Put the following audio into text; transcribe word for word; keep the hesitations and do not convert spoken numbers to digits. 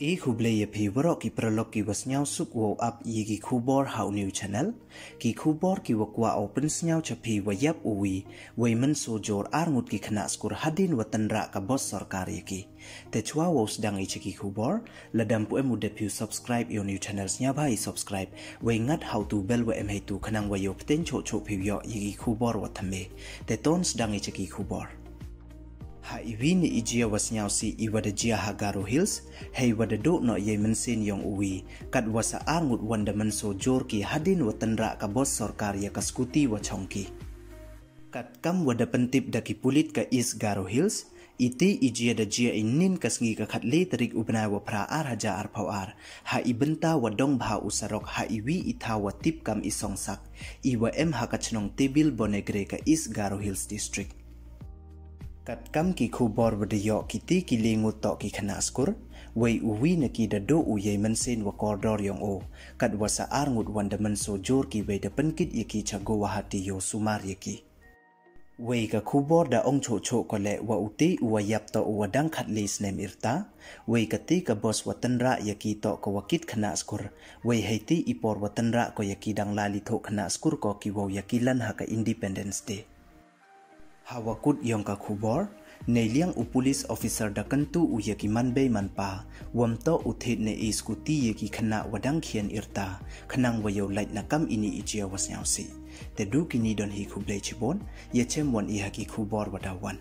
E khublei ya phi waroh ki paralok ki wa sniawsuk wow ap ya ki khubor ha u new channel. Ki khubor ki wa kwah u pynsniaw cha phi wa yap u wi, wei mynsoo jur ar ngut ki khynnah skur hadien wa tynrah ka bus sorkar ya ki. Te chwa wow sdang i cha ki khubor, lada ym pu em u dep phi u subscribe ya u new channel, sniawbha i subscribe, wei ngat ha u tu bell wa em hei tu khnang wa yow pteng choh choh phi u yoh ya ki khubor wa thymme. Te ton sdang i cha ki khubor. Ha i wi ni i jia wa sniawsih i wa da jia ha Garo Hills, hei wa da duh noh yei mynsiem yong u wi, kat wa sa ar ngut wan da mynsoo jur ki hadien wa tynrah ka bus sorkar ya ka scooty wa chong ki. Kat kam wa da pyntip da ki pulit ka East Garo Hills, iti i jia da jia i nin ka sngi ka khatle tarik u bnai wa phra ar hajar ar phaw ar, ha i bynta wa dong bha u sarok ha i wi i thaw wa tip kam i Songsak, i wa em ha ka chnong Tebil Bonegre ka East Garo Hills District. Kat kam ki khubor wa da yoh, kiti ki le ngut toh ki khynnah skur, wei u wi na ki da duh u yei mynsiem wa kordor yong u, kat wa sa ar ngut wan da mynsoo jur ki wei da pynkit ya ki cha Guwahati yow sumar ya ki. Wei ka khubor da ong choh choh ko leh wa uti u wa yap toh u wa dang khatle snem irta, wei kati ka bus wa tynrah ya ki toh ka wa kit khynnah skur, wei heiti i por wa tynrah ko ya ki dang lai li thoh khynnah skur ko ki wow ya ki lan ha ka Independence Day. Ha wa kut yong ka khubor, nei liang u police officer da kyntu u ya ki man bei man pa, wa ym toh u thied ne i scooty ya ki khynnah wa dang khian irta, khnang wa yow lait na kam ini i jia wa sniawsih. Te du kini don hi, khublei chibun, ya chem wan i ha ki khubor wa da wan.